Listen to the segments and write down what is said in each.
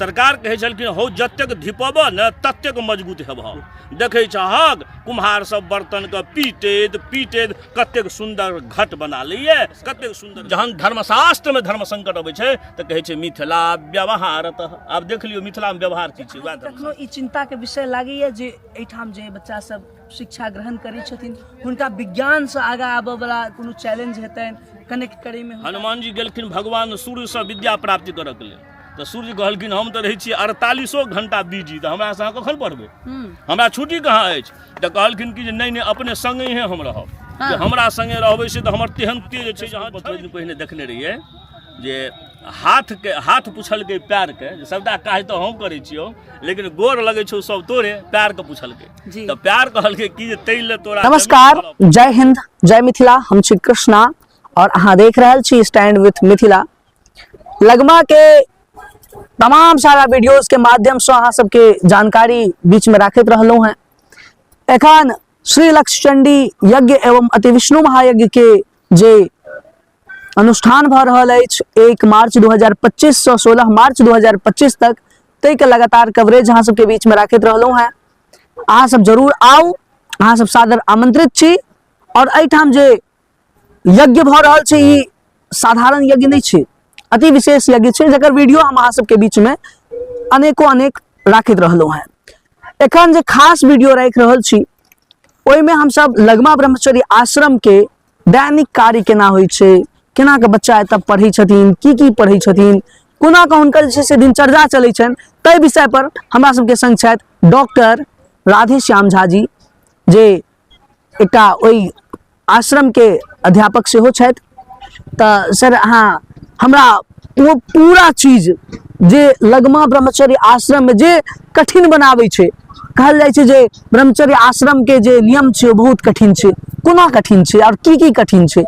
सरकार कहै छलखिन हौ जतेक धिपबह ने ततेक मजबूत हेबह। देखै छहक कुम्हार सब बर्तनके पीटैत पीटैत कतेक सुन्दर घट बना लैए, कतेक सुन्दर। जहन धर्मशास्त्रमे धर्म संकट अबै छै तऽ कहै छै मिथिला व्यवहारतः। आब देख लियौ मिथिलामे व्यवहार की छै। वएह कखनो ई चिन्ताके विषय लागैए जे एहिठाम जे बच्चा सब शिक्षा ग्रहण करै छथिन हुनका विज्ञानसँ आगाँ आबऽवला कोनो चैलेंज हेतनि कनेक्ट करैमे? हनुमान जी गेलखिन भगवान सूर्यसँ विद्या प्राप्ति करऽके लेल, तऽ सूर्य कहलखिन हम तऽ रहै छी 48 घंटा बिजी, तऽ हमरासँ अहाँ कखन पढ़बै, हमरा छुट्टी कहाँ अछि? तऽ कहलखिन कि जे नहि नहि अपने सङ्गे हम रहब, जे हमरा सङ्गे रहबै से तऽ हमर तेहन तेज छै। जहाँ थोड़े दिन पहिने देखने रहियै जे हाथके हाथ पुछलकै पैरके, जे सबटा काज तऽ हम करै छियौ लेकिन गोर लगै छौ सब तोरे, पैरके पुछलकै तऽ पैर कहलकै कि जे ताहि लए तोरा। नमस्कार, जय हिंद, जय मिथिला। हम छी कृष्णा और अहाँ देख रहल छी स्टैंड विथ मिथिला। लगमा के तमाम सारा वीडियोस के माध्यम से अहाँ सबके जानकारी बीच में राखैत रहलहुँ हैं। एखन श्री लक्षचंडी यज्ञ एवं अति विष्णु महायज्ञ के जे अनुष्ठान भऽ रहल अछि 1 मार्च 2025 से 16 मार्च 2025 तक, ताहिके लगातार कवरेज अहाँ सबके बीच में राखैत रहलहुँ हैं। अहाँ सब जरूर आउ, अहाँ सब सादर आमंत्रित छी। और एहिठाम जे यज्ञ भऽ रहल छै ई साधारण यज्ञ नहि छै, अति विशेष यज्ञ छै, जकर वीडियो हम अहाँ सबके बीच में अनेको अनेक राखैत रहलहुँ हैं। एखन जे खास वीडियो राखि रहल छी ओहिमे हमसब लगमा ब्रह्मचर्य आश्रम के दैनिक कार्य केना होइ छै, केना के बच्चा एतऽ पढ़ै छथिन, की की पढ़ै छथिन, कोना कऽ हुनकर जे छै से दिनचर्या चलै छनि, ताहि विषय पर हमरा सबके संग छथि डॉक्टर राधेश्याम झा जी, जे एकटा ओहि आश्रम के अध्यापक सेहो छथि। तऽ सर अहाँ हमरा ओ पूरा चीज जे लगमा ब्रह्मचर्य आश्रम में जे कठिन बनाबै छै, कहल जाइ छै जे ब्रह्मचर्य आश्रम के जे नियम छै ओ बहुत कठिन छै, कोना कठिन छै और की की कठिन छै,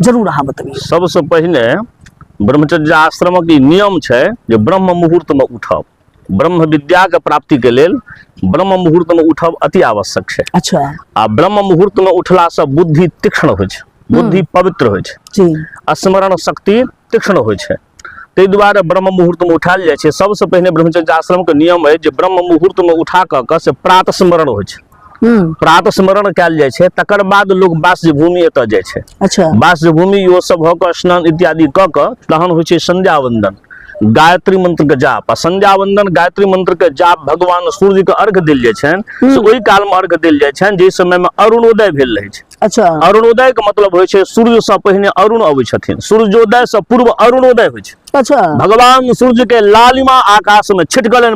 जरूर अहाँ बतबियौ। सबसँ पहिने ब्रह्मचर्य आश्रमक ई नियम छै जे ब्रह्म मुहूर्त में उठब। ब्रह्म विद्या के प्राप्ति के लेल ब्रह्म मुहूर्त में उठब अति आवश्यक छै। अच्छा। आ ब्रह्म मुहूर्त में उठला से बुद्धि तीक्ष्ण होइ छै, बुद्धि पवित्र होइ छै जी, स्मरण शक्ति तीक्ष्ण होइ छै। ताहि दुआरे ब्रह्म मुहूर्त में उठायल जाइ छै। सबसँ पहिने ब्रह्मचर्य आश्रम के नियम अछि जे ब्रह्म मुहूर्त में उठा कऽ के से प्रात स्मरण होइ छै, प्रात स्मरण कयल जाइ छै। तकर बाद लोग बास्य भूमि एतऽ जाइ छै। अच्छा। बास्य भूमि इहो सब भऽ कऽ स्नान इत्यादि कऽ कऽ तहन होइ छै संध्या वंदन, गायत्री मंत्र के जाप। आ संध्या वंदन गायत्री मंत्र के जाप भगवान सूर्य के अर्घ देल जाइ छनि, से ओहि काल में अर्घ देल जाइ छनि जाहि समय में अरुणोदय भेल रहै छै। अच्छा। अरुणोदय के मतलब होइ छै सूर्य से पहिने अरुण अबै छथिन, सूर्योदय से पूर्व अरुणोदय होइ छै। अच्छा। भगवान सूर्य के लालिमा आकाश में छिटकलनि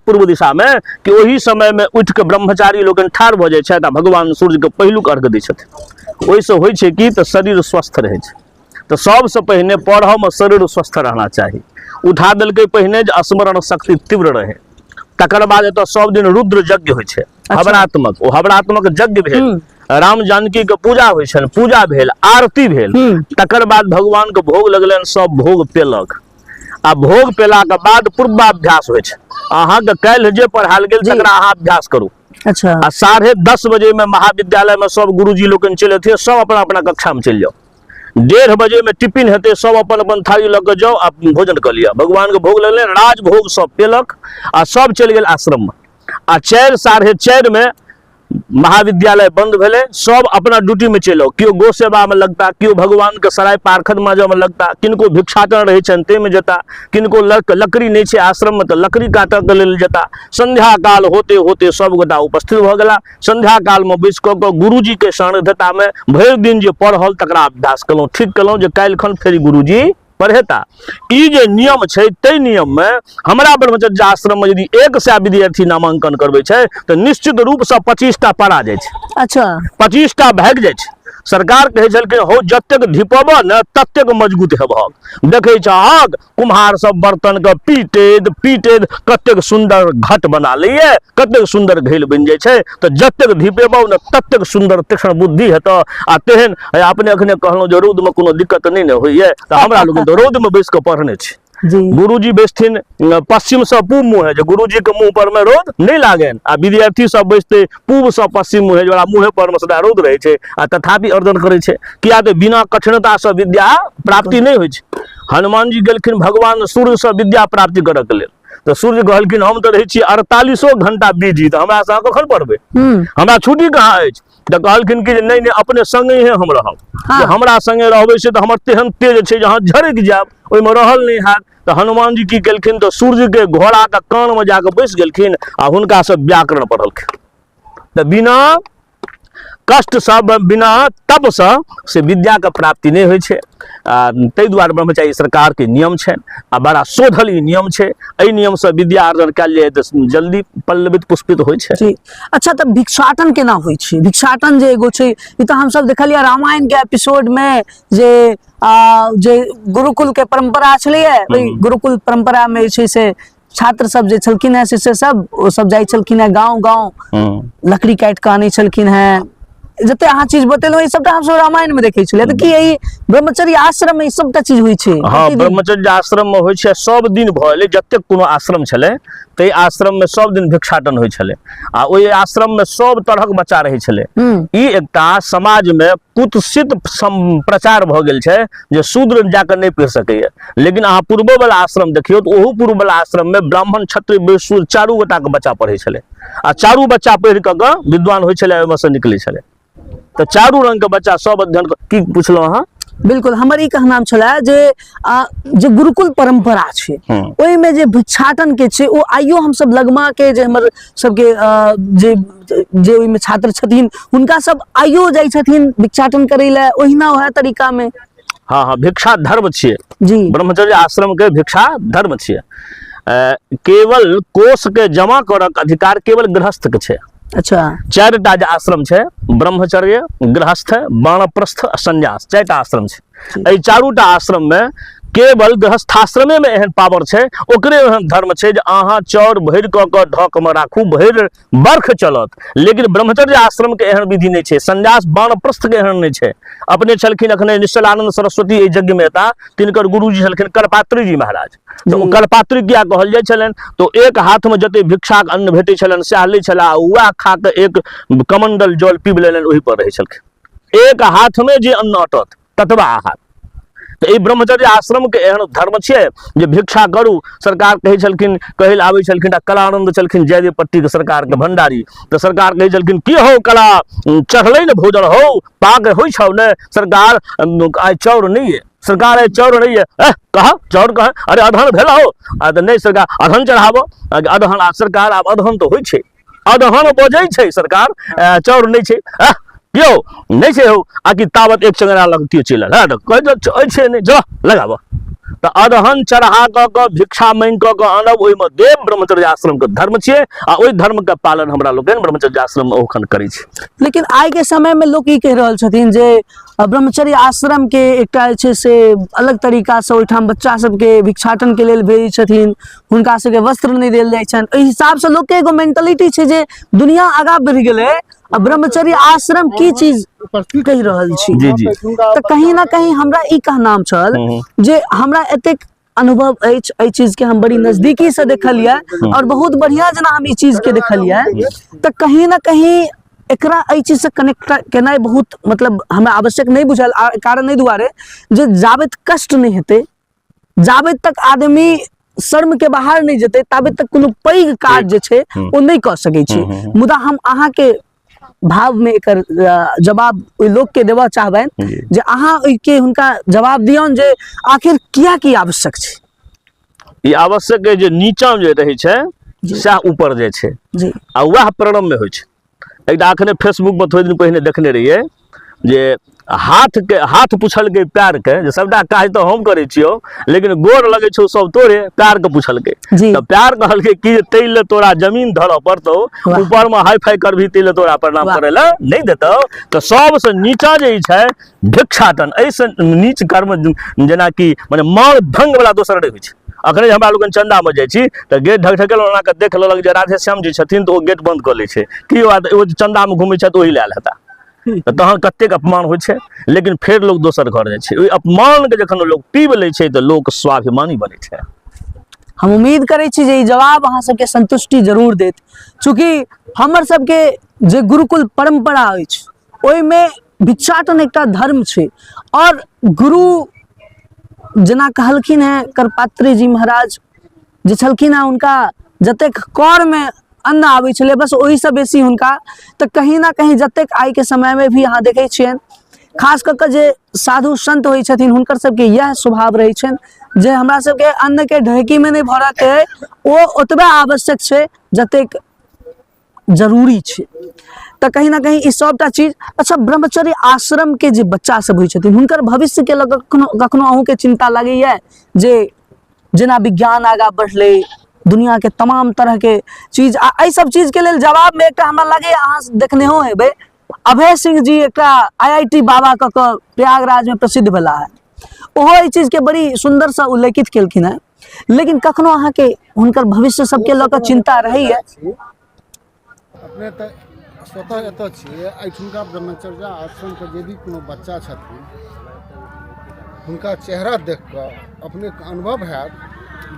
पूर्व दिशा में कि ओहि समय में उठि के ब्रह्मचारी लोकनि ठाढ़ भऽ जाइ छथि आ भगवान सूर्य के पहिलुक अर्घ दै छथिन। ओहिसँ होइ छै कि तऽ शरीर स्वस्थ रहै छै। तऽ सबसँ पहिने पढ़ऽ में शरीर स्वस्थ रहना चाही। उठा देलकै पहिने जे स्मरण शक्ति तीव्र रहे। तकर बाद एतऽ सब दिन रुद्र यज्ञ होइ छै। अच्छा। हवनात्मक, ओ हवनात्मक यज्ञ भेल, राम जानकी के पूजा होइ छनि, पूजा भेल, आरती भेल, तकर बाद भगवान के भोग लगलनि, सब भोग पेलक। आ भोग पेला के बाद पूर्वाभ्यास होइ छै। अहाँके काल्हि जे पढ़ायल गेल तकरा अहाँ अभ्यास करू। अच्छा। आ 10:30 बजे में महाविद्यालय में सब गुरुजी लोकनि चलि अथिन, सब अपना अपना कक्षा में चलि जाउ। 1:30 बजे में टिफिन हेतै, सब अपन अपन थाली लऽ कऽ जाउ आ भोजन कऽ लिअ। भगवान के भोग लगलै, राजभोग सब पेलक आ सब चलि गेल आश्रम में। आ 4 4:30 में महाविद्यालय बंद भेलै, सब अपना ड्यूटी में चलि आउ। केओ गो सेवा में लगता, केओ भगवान के सराय पारखद माजऽ में लगता, किनको भिक्षाटन रहै छनि ताहिमे जेता, किनको लकड़ी नहि छै आश्रम में तऽ लकड़ी काटऽ के लेल जेता। संध्या काल होते होते सब गोटा उपस्थित भऽ गेला। संध्या काल में बैस कऽ कऽ गुरुजी के सान्निध्यता में भरि दिन जे पढ़ल तकरा अभ्यास केलहुँ, ठीक केलहुँ जे काल्हि खन फेर गुरुजी पढ़ेता। ई जे नियम छै ताहि नियम में हमरा ब्रह्मचर्य आश्रम में यदि 100 विद्यार्थी नामांकन करबै छै तऽ निश्चित रूप से 25 टा पड़ा जाइ छै। अच्छा। 25 टा भागि जाइ छै। सरकार कहै छलखिन हौ जतेक धिपबह ने ततेक मजबूत हेबह। देखै छहक कुम्हार सब बर्तन के पीटैत पीटैत कतेक सुन्दर घट बना लैए, कतेक सुन्दर घैल बनि जाइ छै। तऽ जतेक धिपेबौ ने ततेक सुन्दर तीक्ष्ण बुद्धि हेतौ। आ तेहन अपने अखने कहलहुँ जे रौदमे कोनो दिक्कत नहि ने होइए, तऽ हमरा लोकनि तऽ रौदमे बैस कऽ पढ़ने छी। गुरुजी बैसथिन पश्चिम से पूब मुँहे, जे गुरुजी के मुँह पर में रौद नहीं लागनि, आ विद्यार्थी सब बैसते पूब से पश्चिम मुँहे, जे मुँहे पर में सदा रौद रहै छै, आ तथापि अर्जन करै छै। किया तऽ बिना कठिनता से विद्या प्राप्ति नहीं होइ छै। हनुमान जी गेलखिन भगवान सूर्य से विद्या प्राप्ति करऽ के लेल, तऽ सूर्य कहलखिन हम तऽ रहै छी 48 घंटा बिजी, तऽ हमरा से अहाँ कखन पढ़बै, हमरा छुट्टी कहाँ अछि? तऽ कहलखिन कि जे नहि नहि, अपने संगे हम रहब। जे हमरा संगे रहबै से तऽ हमर तेहन तेज छै जे अहाँ झरकि जायब, ओहिमे रहल नहि हैत। तऽ हनुमान जी की केलखिन तऽ सूर्य के घोड़ा के कान में जाके बैस गेलखिन आ हुनका से व्याकरण पढ़लखिन। तऽ बिना कष्ट सँ, बिना तप सँ से विद्या के प्राप्ति नहि होइ छै। आ ताहि दुआरे ब्रह्मचारी सरकार के नियम छै आ बड़ा शोधल ई नियम छै। एहि नियम सँ विद्या अर्जन कयल जाय तऽ जल्दी पल्लवित पुष्पित होइ छै। जी अच्छा, तऽ भिक्षाटन केना होइ छै? भिक्षाटन जे एगो छै, ई तऽ हमसब देखलियै रामायण के एपिसोड में जे जे गुरुकुल के परंपरा छलैया, ओहि गुरुकुल परंपरा में जे छै से छात्र सब जे छलखिन हेँ से सब ओ सब जाइ छलखिन हेँ गाँव गाँव, लकड़ी काटि कऽ आनै छलखिन हेँ। जते अहाँ चीज बतेलहुँ ई सबटा हमसब रामायण में देखै छलियै। तऽ की एहि ब्रह्मचर्य आश्रम में ई सबटा चीज होइ छै? हँ, ब्रह्मचर्य आश्रम में होइ छै, सब दिन भऽ एलै। जतेक कोनो आश्रम छलै ताहि आश्रम में सब दिन भिक्षाटन होइ छलै आ ओहि आश्रम में सब तरहक बच्चा रहै छलै। ई एकटा समाज में कुत्सित प्रचार भऽ गेल छै जे शूद्र जाकऽ नहि पढ़ि सकैए, लेकिन अहाँ पूर्वो वाला आश्रम देखियौ तऽ ओहू पूर्व वाला आश्रम में ब्राह्मण, क्षत्रिय, वैश्य चारू गोटाके बच्चा पढ़ै छलै आ चारू बच्चा पढ़ि कऽ कऽ विद्वान होइ छलै, ओहिमे सँ निकलै छलै। तऽ चारू रंगके बच्चा सब अध्ययन। की पुछलहुँ अहाँ? बिल्कुल, हमर ई कहनाम छलै जे जे गुरुकुल परंपरा छै ओहिमे जे भिक्षाटन के छै ओ आइयो हमसब लगमा के जे हमर सबके जे जे ओहिमे छात्र छथिन हुनका सब आइयो जाइ छथिन भिक्षाटन करै लए ओहिना वएह तरीका में। हाँ हाँ, भिक्षा धर्म छियै जी। ब्रह्मचर्य आश्रम के भिक्षा धर्म छियै। केवल कोष के जमा करक अधिकार केवल गृहस्थ के छै। अच्छा। चारिटा जे आश्रम छै, ब्रह्मचर्य, गृहस्थ, वानप्रस्थ आ संन्यास, चारिटा आश्रम छै। एहि चारूटा आश्रम में केवल गृहस्थाश्रमे में एहन पावर छै, ओकरे एहन धर्म छै जे अहाँ चाउर भरि कऽ कऽ ढक में राखू, भरि बर्ख चलत। लेकिन ब्रह्मचर्य आश्रम के एहन विधि नहि छै, संन्यास वानप्रस्थ के एहन नहि छै। अपने छलखिन अखने निश्चलानंद सरस्वती एहि यज्ञ में एता, तिनकर गुरुजी छलखिन करपात्री जी महाराज। तऽ ओ करपात्री किया कहल जाइ छलनि? तऽ एक हाथ में जते भिक्षाक अन्न भेटै छलनि सएह लै छलाह, वएह खा कऽ एक कमंडल जल पीब लेलनि, ओहि पर रहै छलखिन। एक हाथ में जे अन्न अटत ततबा आहार। तऽ एहि ब्रह्मचर्य आश्रम के एहन धर्म छियै जे भिक्षा करू। सरकार कहै छलखिन, कहै लए आबै छलखिन आ कलानंद छलखिन जयदेव पट्टी के सरकार के भंडारी, तऽ सरकार कहै छलखिन की हौ कला, चढ़लै ने भोजन हौ, पाक होइ छौ ने? सरकार आइ चाउर नहि ये, सरकार आइ चाउर नहीं है। ए कहा चाउर कहा? अरे अधन भेल हो। आ तऽ नहि सरकार, अधन चढ़ाबो अधन। आ सरकार आब अधन तऽ होइ छै, अधन बजै छै सरकार, चाउर नहि छै। यौ नहि छै हौ, आ कि तावत एक चंगरा लग केओ चलि आयल। तऽ कहै अछि नहि, जा लगाबऽ। तऽ अदहन चढ़ा कऽ कऽ भिक्षा मांगि कऽ कऽ आनब, ओहिमे देव ब्रह्मचर्य आश्रमके धर्म छियै आ ओहि धर्मके पालन हमरा लोकनि ब्रह्मचर्य आश्रममे ओखन करै छी। लेकिन आइ के समय में लोक ई कहि रहल छथिन जे ब्रह्मचर्य आश्रम के एकटा जे छै से अलग तरीका से ओहिठाम बच्चा सबके भिक्षाटन के लेल भेजै छथिन, हुनका सबके वस्त्र नहि देल जाइ छनि। ओहि हिसाब से लोक के एगो मेंटलिटी छै जे दुनिया आगाँ बढ़ि गेलै आ ब्रह्मचर्य आश्रम की चीज कहि रहल छी। जी जी। तऽ कहीं ना कहीं हमरा ई कहनाम छल जे हमरा एतेक अनुभव अछि एहि चीज के, हम बड़ी नजदीकी से देखलियै और बहुत बढ़िया जेना हम ई चीज के देखलियै, तऽ कहीं ना कहीं एकरा एहि चीज से कनेक्ट केनाइ बहुत मतलब हमरा आवश्यक नहि बुझायल। कारण एहि दुआरे जे जाबत कष्ट नहि हेतै, जाबत तक आदमी शर्म के बाहर नहि जेतै, ताबे तक कोनो पैघ काज जे छै ओ नहि कऽ सकै छै। मुदा हम अहाँके भाव में एकर जवाब ओहि लोक के देबऽ चाहबनि जे अहाँ ओहिके हुनका जवाब दियौन जे आखिर किया की आवश्यक छै। ई आवश्यक है जे नीचा जे रहै छै सएह ऊपर जाइ छै आ वएह प्रणम में होइ छै। एकटा अखने फेसबुक पर थोड़े दिन पहिने देखने रहियै जे हाथ के हाथ पुछलकै पैर के जे सबटा काज तऽ हम करै छियौ, लेकिन गोर लगै छौ सब तोरे, पैर के पुछलकै तऽ पैर कहलकै कि जे तै ले तोरा जमीन धरऽ पड़तौ, ऊपर में हाई फाई करबही तै ले तोरा प्रणाम करै ले नहि देतौ। तऽ सबसँ नीचा जे छै भिक्षाटन, एहिसँ नीच कर्म जेनाकि मने मान भंग वाला दोसर नहि होइ छै। अखने जे हमरा लोकनि चन्दामे जाइ छी तऽ गेट ढकढकेलहुँ, ओना कऽ देख लेलक जे राधेश्याम जी छथिन तऽ ओ गेट बन्द कऽ लै छै की बात, ओ चन्दामे घुमै छथि ओहि लए आयल हेता। तऽ तहन कतेक अपमान होइ छै, लेकिन फेर लोक दोसर घर जाइ छै। ओहि अपमानके जखन लोक पीब लै छै तऽ लोक स्वाभिमानी बनै छै। हम उम्मीद करै छी जे ई जवाब अहाँ सबके संतुष्टि जरूर देत। चूँकि हमर सबके जे गुरुकुल परंपरा अछि ओहिमे भिक्षाटन एकटा धर्म छै और गुरु जेना कहलखिन हेँ करपात्री जी महाराज जे छलखिन हेँ हुनका जतेक करमे अन्न आबै छलै बस ओहिसँ बेसी हुनका तऽ कहीं ना कहीं जतेक आइके समयमे भी अहाँ देखै छियनि खास कऽ कऽ जे साधु संत होइ छथिन हुनकर सबके इएह स्वभाव रहै छनि जे हमरा सबके अन्नके ढेकीमे नहि भरऽके अइ ओ ओतबे आवश्यक छै जतेक जरूरी छै। तऽ कहीं ना कहीं ई सबटा चीज। अच्छा, ब्रह्मचर्य आश्रम के जे बच्चा सब होइ छथिन हुनकर भविष्य के लऽ कऽ कखनो कखनो अहूँके चिन्ता लागैया जे जेना विज्ञान आगाँ बढ़लै, दुनिया के तमाम तरह के चीज, आ एहि सब चीज के लेल जवाब मे एकटा हमरा लागैया अहाँ देखनेहो हेबै, अभय सिंह जी एकटा IIT बाबा कऽ कऽ प्रयागराज में प्रसिद्ध भेला है, ओहो एहि चीज के बड़ी सुंदर सँ उल्लेखित केलखिन हेँ। लेकिन कखनो अहाँके हुनकर भविष्य सबके लऽ कऽ चिन्ता रहैया? अपने तऽ स्वतः एतऽ छियै, एहिठुनका ब्रह्मचर्य आश्रमके जे भी कोनो बच्चा छथिन हुनका चेहरा देख कऽ अपनेके अनुभव हैत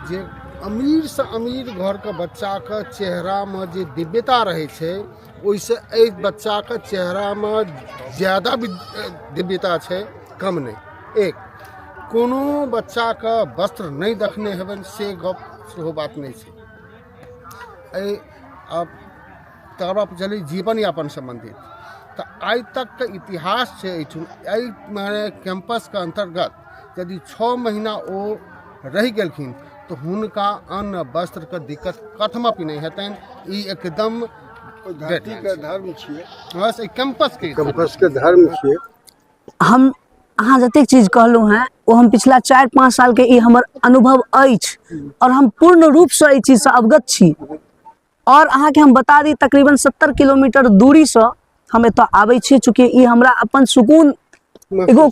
जे अमीरसँ अमीर घरके बच्चाके चेहरामे जे दिव्यता रहै छै ओहिसँ एहि बच्चाके चेहरामे ज्यादा दिव्यता छै, कम नहि। एक कोनो बच्चाके वस्त्र नहि देखने हेबनि से गप सेहो बात नहि छै। एहि आब तकर बाद चली जीवन यापन सम्बन्धित, तऽ आइ तकके इतिहास छै एहिठाम एहि माने कैम्पसके अन्तर्गत यदि 6 महीना ओ रहि गेलखिन तऽ हुनका अन्न वस्त्रके दिक्कत कथमपि नहि हेतनि। ई एकदम धरतीके धर्म छियै, बस एहि कैम्पसके कैम्पसके धर्म छियै। हम अहाँ जतेक चीज कहलहुँ हेँ ओ हम पिछला 4-5 सालके ई हमर अनुभव अछि और हम पूर्ण रूपसँ एहि चीजसँ अवगत छी। और अहाँके हम बता दी तकरीबन 70 किलोमीटर दूरीसँ हम एतऽ आबै छी, चूँकि ई हमरा अपन सुकून एगो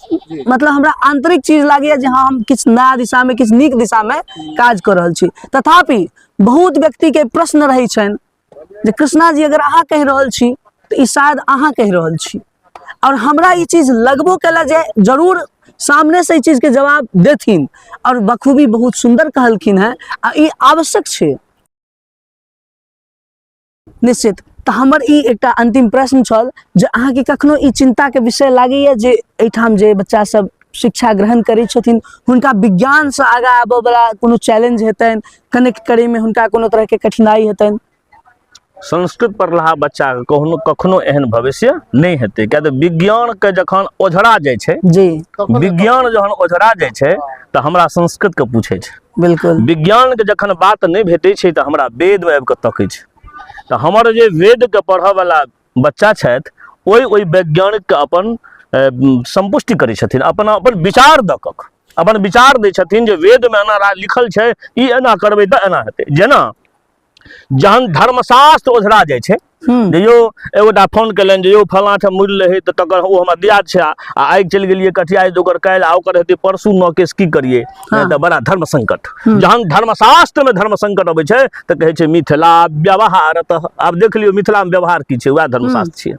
मतलब हमरा आंतरिक चीज लागैया जे हाँ हम किछु नया दिशामे किछु नीक दिशामे काज कऽ रहल छी। तथापि बहुत व्यक्तिके प्रश्न रहै छनि जे कृष्णा जी अगर अहाँ कहि रहल छी तऽ ई शायद अहाँ कहि रहल छी, और हमरा ई चीज लगबो केला जे जरूर सामने से ई चीज के जवाब देथिन, और बखूबी बहुत सुंदर कहलखिन हेँ आ ई आवश्यक छै निश्चित। तऽ हमर ई एकटा अंतिम प्रश्न छल जे अहाँके कखनो ई चिन्ताके विषय लागैया जे एहिठाम जे बच्चा सब शिक्षा ग्रहण करै छथिन हुनका विज्ञानसँ आगाँ आबऽवला कोनो चैलेंज हेतनि, कनेक्ट करैमे हुनका कोनो तरहके कठिनाइ हेतनि? संस्कृत पढ़लाहा बच्चाके कखनो कखनो एहन भविष्य नहि हेतै, किया तऽ विज्ञानके जखन ओझरा जाइ छै जी, विज्ञान जहन ओझरा जाइ छै तऽ हमरा संस्कृतके पूछै छै। बिल्कुल। विज्ञानके जखन बात नहि भेटै छै तऽ हमरा वेदमे आबि कऽ तकै छै। तऽ हमर जे वेदके पढ़ऽवला बच्चा छथि ओहि ओहि वैज्ञानिकके अपन संपुष्टि करै छथिन, अपन अपन विचार दऽ कऽ अपन विचार दै छथिन जे वेदमे एना लिखल छै, ई एना करबै तऽ एना हेतै। जेना जहन धर्मशास्त्र ओझरा जाइ छै जे यौ एगोटा फोन केलनि जे यौ फलाँ ठाम मुड़ि रहै तऽ तकर ओ हमरा दियाद छै आ आगि चलि गेलियै कटिया जे ओकर काल्हि आ ओकर हेतै परसू नौ केस की करियै तऽ बड़ा धर्म संकट। जहन धर्मशास्त्रमे धर्म संकट अबै छै तऽ कहै छै मिथिला व्यवहार। तऽ आब देख लियौ मिथिलामे व्यवहार की छै, वएह धर्मशास्त्र छियै,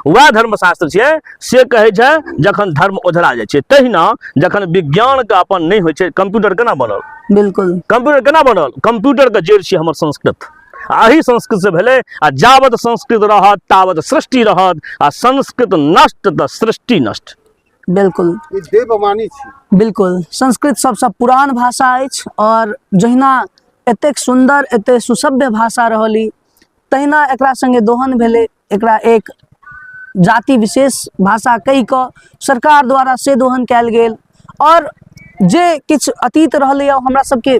वएह धर्मशास्त्र छियै से कहै छै जखन धर्म ओझरा जाइ छै। तहिना जखन विज्ञानके अपन नहि होइ छै, कंप्यूटर केना बनल? बिल्कुल। कंप्यूटर केना बनल? कंप्यूटरके जड़ि छियै हमर संस्कृत, आ एही संस्कृत से भेलै। आ जावत संस्कृत रहत तावत सृष्टि रहत, आ संस्कृत नष्ट तऽ सृष्टि नष्ट। बिल्कुल, ई देववाणी छी। बिल्कुल, संस्कृत सबसँ पुरान भाषा अछि और जहिना एतेक सुन्दर एतेक सुसभ्य भाषा रहल ई, तहिना एकरा संगे दोहन भेलै, एकरा एक जाति विशेष भाषा कहि कऽ सरकार द्वारा से दोहन कयल गेल। और जे किछु अतीत रहलैए हमरा सबके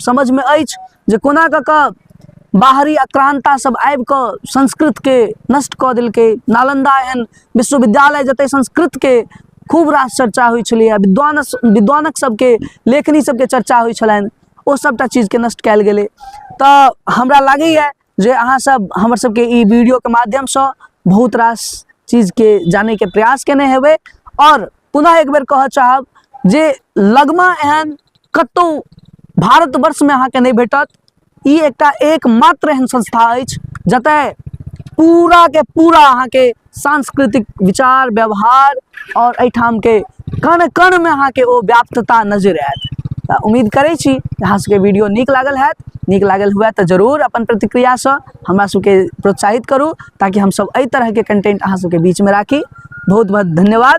समझमे अछि जे कोना कऽ कऽ बाहरी आक्रान्ता सब आबि कऽ संस्कृतके नष्ट कऽ देलकै। नालन्दा एहन विश्वविद्यालय जतय संस्कृतके खूब रास चर्चा होइ छलैए, विद्वान विद्वानक सबके लेखनी सबके चर्चा होइ छलनि, ओ सबटा चीजके नष्ट कयल गेलै। तऽ हमरा लागैए जे अहाँ सब हमर सबके ई वीडियोके माध्यमसँ बहुत रास चीजके जानैके प्रयास केने हेबै। और पुनः एक बेर कहऽ चाहब जे लगमा एहन कतौ भारतवर्षमे अहाँके नहि भेटत। ई एकटा एकमात्र एहन संस्था अछि जतय पूरा के पूरा अहाँके सांस्कृतिक विचार व्यवहार और एहिठामके कण कणमे अहाँके ओ व्याप्तता नजरि आयत। तऽ उम्मीद करै छी अहाँ सबके वीडियो नीक लागल हैत। नीक लागल हुए तऽ जरूर अपन प्रतिक्रियासँ हमरा सबके प्रोत्साहित करू ताकि हमसब एहि तरहके कंटेंट अहाँ सबके बीचमे राखी। बहुत बहुत धन्यवाद।